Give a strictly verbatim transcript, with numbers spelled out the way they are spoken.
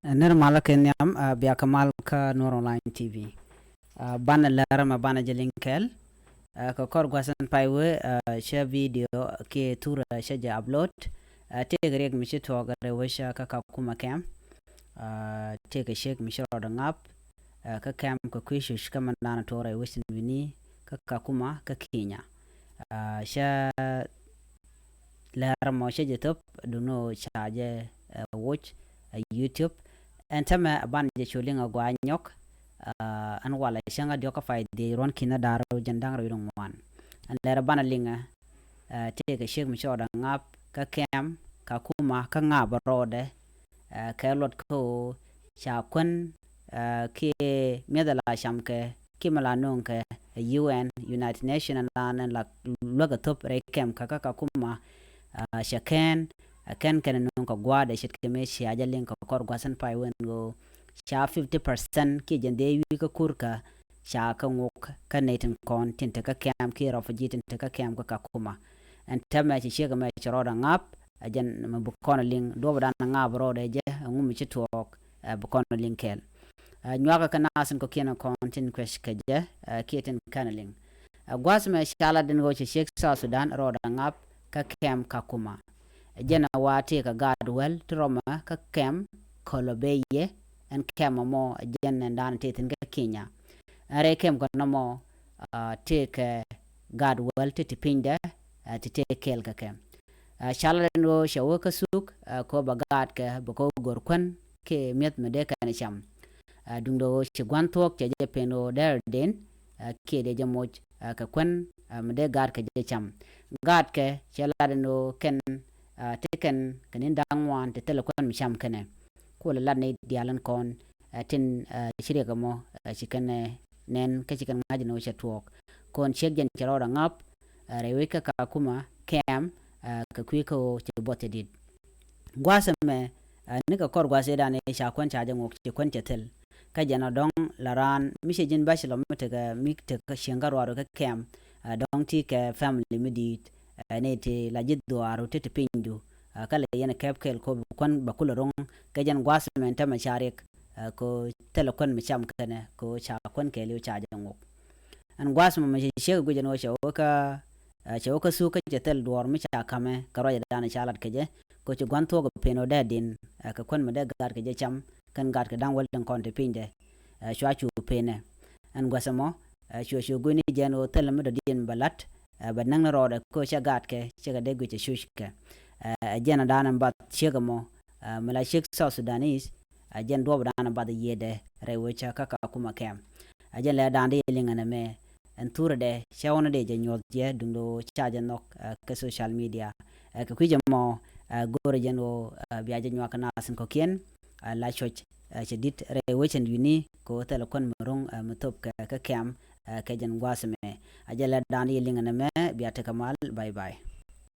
Nir malä kɛ nhiam, ah, bia kɛ mal kä Nuɔr Online T V. Ah, banɛ lɛr mɛ banɛ jɛ liŋ kɛɛl. Ah, kɛ kɔr gua̱th in pay wee, ah, cɛ video kiɛ thurɛ cɛ jɛ upload. Ah, tëëkɛ riɛk mi ci tuɔɔk rɛy wec kä Kakuma kɛm. Ah, tëëkɛ ciek mi ci rɔɔdɛ ŋa̱p. Ah, kä kɛm kɛ kui̱ cuc kä mɛn da̱a̱n tuɔɔk rɛy wec in wi̱ni kä Kakuma kä Kenya. Ah, cɛ lɛr mɔ cɛ jɛ thop duno ca jɛ, eh, watch, eh, YouTube. Ɛn tämɛ a ban jɛ cu liŋ a gua nyɔk, ah, ɛn walɛ cäŋ a diɔk kä pay dhiec ruɔ̱n ki̱n a da̱r jɛn da̱ŋ rɛw ŋuan. Ɛn lɛr a ban a liŋ, eh, tëëkɛ ciek mi cɔɔdɛ ŋa̱p kä kɛm Kakuma kä ŋa̱p rɔɔdɛ, eh, kɛ luɔt kä ɣöö ca kuän, eh, kiɛ mi̱eth a la cam kɛ kiɛ mi la nööŋ kɛ U N, United Nation, ɛn la nɛn la luäk a thop rɛy kɛm kä kä Kakuma, ah, cɛ kɛn, ah, kɛn kɛn nööŋ kɛ gua̱a̱dɛ ce̱tkɛ mëë cia jɛ liŋ kɛ kɔr gua̱th in pay wen ɣöö ca fifty percent kiɛ jɛn dhee wi̱i̱ kä kur kä ca kä ŋuk kä nɛy tin kɔn tin te kä kɛm kiɛ refugee tin te kä kɛm kä Kakuma. Ɛn tämɛ ci ciek mɛ ci rɔɔdɛ ŋa̱p, ɛ jɛn mɛ bi kɔn liŋ duɔ̱p dan ŋa̱p rɔɔdɛ jɛ, ɛŋu mi ci tuɔɔk, ɛ bi kɔn liŋ kɛɛl. Ɛ nyuakä kä nasin kɔkiɛn kɔn tin kuec kɛ jɛ, ɛ kiɛ tin kɛn liŋ. Ɛ gua̱th mɛ ca lat in ɣöö ci ciek South Sudan rɔɔdɛ ŋa̱p kä kɛm Kakuma. Ɛ jɛn ɛ wa tëëkɛ gaat wäl ti rɔmɛ kä kɛm Kolobeye, ɛn kɛm ɛmɔ ɛ jɛn ɛn dan tëë thi̱n kä Kenya. Ɛn rɛy kɛm kɛ nɔmɔ, ah, tëëkɛ gaat wäl ti ti pinydɛ, ah, ti tëë kɛɛl kɛ kɛm. Ah, ca lat in ɣöö cɛ wä kä thuk, ah, kɛ ɣöö bɛ gaatkɛ bɛ kɛ wä gör kuän kiɛ mi̱eth mi dee kɛn cam. Ah, duundɛ ɣöö ci gua̱n thuɔ̱k cɛ jɛ pen ɣöö dɛr den, ah, kiɛ dee jɛ moc, ah, kɛ kuän, ah, mi dee gaatkɛ jɛ cam. Gaatkɛ cɛ lat in ɣöö kɛn, ah, ti kɛn kɛ ni̱n da̱ŋ ŋuan ti thilɛ kuän mi cam kɛnɛ. Kulɛ lat ni diaal in kɔn, ah, tin, ah, ci riɛk ɛmɔ, ah, ci kɛn, eh, nɛn kä ci kɛn ŋa̱c in ɣöö cɛ tuɔɔk. Kɔn ciek jɛn cɛ rɔɔdɛ ŋa̱p, ah, rɛy wec kä Kakuma kɛm, ah, kɛ kui̱ kä ɣöö cɛ buɔth cɛ di̱t. Gua̱a̱th ɛmɛ, ah, nikɛ kɔr gua̱a̱th ëëdan ëë ca kuän ca jɛ ŋok ci kuän cɛ thil. Kä jɛn ɔ dɔ̱ŋ la raan mi ci ji̱n bachelor mi tekɛ mi tekɛ cieŋ kä ruaadu kä kɛm, ah, dɔ̱ŋ ti kɛ family mi di̱i̱t, ah, ni ti la ji̱ dhuaaru ti ti pinydu, ah, kä lɛ yɛn kɛp kɛɛl ko bi kuän ba kulɛ ro̱ŋ. Kɛ jɛn gua̱a̱th ɛmɛ ɛn tämɛ ca riɛk, ah, ko thilɛ kuän mi cam kɛnɛ ko ca kuän kɛɛliw ca jɛ ŋok. Ɛn gua̱a̱th mɔ mi ci ciek guic ɛn ɣöö cɛ wä kä, ah, cɛ wä kä thuk kä cɛ thil duɔɔr mi ca ka̱mɛ kɛ ruacɛ dan ca lat kɛ jɛ. Kɛ ci gua̱n thuɔ̱k pen ɣöö dee din, ah, kɛ kuän mi dee gaatkɛ jɛ cam kɛn gaatkɛ da̱ŋ wäl tin kɔn ti pinydɛ, ah, cua cu penɛ. Ɛn gua̱th ɛmɔ, ah, cuɛ cu guic ni jɛn ɣöö thil mi dɔ̱diɛn bɛ la̱t, ah, bɛ näk ni rɔɔdɛ kɛ ɣöö cɛ gaatkɛ cɛ kɛ dee guic cɛ cuckɛ. Ah, ɛ jɛn ɛ dan ɛn bath ciek ɛmɔ, ah, mi la ciek South Sudanese, a jɛn duɔp dan bath yiëëdɛ rɛy wecä kä Kakuma kɛm. A jɛn lɛ dan di liŋ ɛn ɛmɛ ɛn thurɛ dɛ cɛ wä ni dee jɛ nyuɔth jɛ duŋ do ca jɛ nhɔk, eh, kɛ social media. Eh, kɛ kui̱ jɛ mɔ, eh, go̱rɛ jɛn ɣöö, eh, bia jɛ nyuak kɛ nasin kɔkiɛn, eh, la cuɔc, eh, cɛ dit rɛy wecä ni wi̱ni kɛ ɣöö thilɛ kuän mi ro̱ŋ, eh, mi thop kɛ, kɛ kɛm, eh, kɛ jɛn gua̱a̱th ɛmɛ. A jɛn lɛ dan di liŋ ɛn ɛmɛ bia tekɛ mal, bye bye.